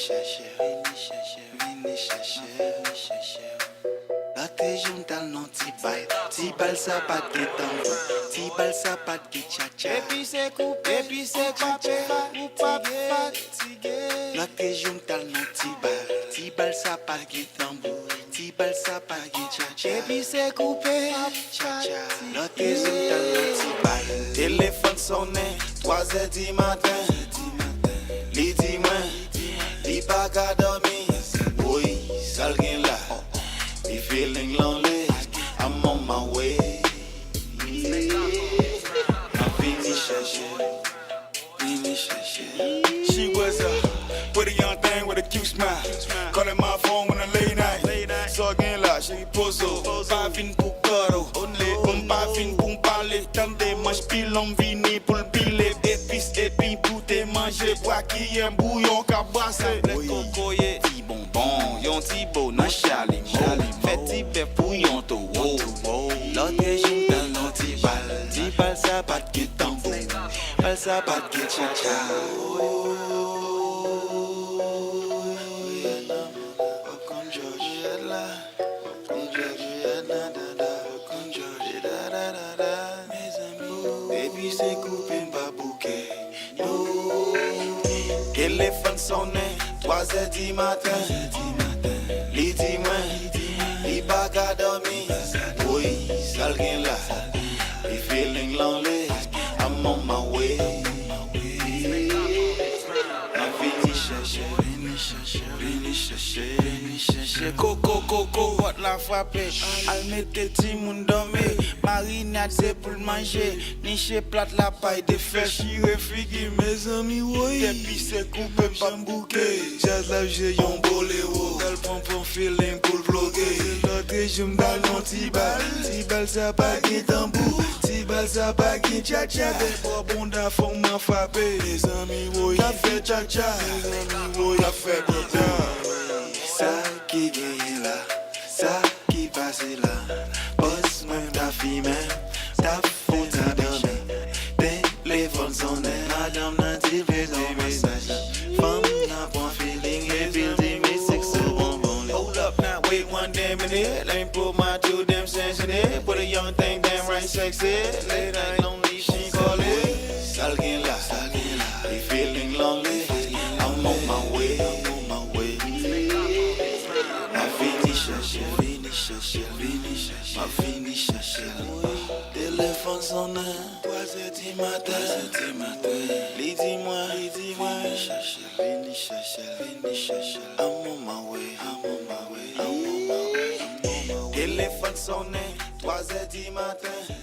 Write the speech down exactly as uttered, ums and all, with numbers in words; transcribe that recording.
Chèche, vini chèche, vini chèche, vini chèche. Lòt jou m t al nan ti bal. Ti bal sa pa t gen tanbou. Ti bal sa pa t gen tchatcha. Epi se koupe, epi se koupe, ou p ap fatige. Lòt jou m t al nan ti bal. Ti bal sa pa t gen tanbou. Ti bal sa pa gen tchatcha. Epi se koupe, tchatcha. Lòt jou m t al nan ti bal. Telefòn sonnen, twazè di maten. Li di mwen, li pa ka dòmi. Woy, sa l gen la? Li feeling lonely. I'm on my way. M ap vini chèche. Vini chèche. She was a pretty young thing with a cute smile. Calling my phone on a late night. Sa w gen la, cheri, pozo. Pa vin pou kòdo. Bon, m pa vin pou m pale. Tande manch pilon, m vini pou l pile. Epis epi pou te manje. Bwa ki en bouyon k ap brase. Lèt kokoye, ti bonbon, yon ti bo nan chalimo. Fè ti bèf pou yon towo. Lòt jou m t al nan ti bal. Ti bal sa pa t gen tanbou. Bal sa pa t gen tchatcha. Rihanna, ou konn George la. Ou konn George, Rihanna, dada. Ou konn George, dada, dada. Mezanmi, epi se koupe m pa bouke. Telefòn sonnen, twazè di maten. Li di mwen, li pa ka dòmi. Woy, sa l gen la? Li feeling lonely. I'm on my way. M ap vini chèche, vini chèche, vini chèche, vini chèche. Koko, koko, pòt la frape. Al mete timoun dòmi. Marinad se pou l manje. Niche plat la pay de fè chire figi mezanmi woy. Epi se koupe m pa m bouke. Djaz la ap jwe yon bolero. Al pran pran feeling pou l bloke. Lòt jou m t al nan ti bal. Ti bal sa pa gen tanbou. Ti bal sa pa gen tchatcha. Bò bonda fò m an frape. Mezanmi woy. K ap fè tchatcha. Mezanmi woy. K ap fè bonda. Sa ki genyen la? Sa ki pase la? Bòs mwen ta fimen, ta fon ti dòmi. Telefòn sonnen, madanm nan di l bezwen mesaj. Fanm nan pran feeling, epi l di misye k sou bonbon li. Hold up now, wait one damn minute. Let me put my two damn cents in it. Put a young thing damn right sexy. Late night lonely, she calling. Sa l gen la? Sa l gen la? Li feeling lonely. I'm on my way. I'm on my way. M ap vini chèche, vini chèche, vini chèche, m ap vini chèche. Telefòn sonnen, twazè di maten, twazè di maten. Li di mwen, li di mwen, vini chèche, vini chèche, vini chèche. I'm on my way, I'm on my way, I'm on my way, I'm on my way. Telefòn sonnen, twazè di maten.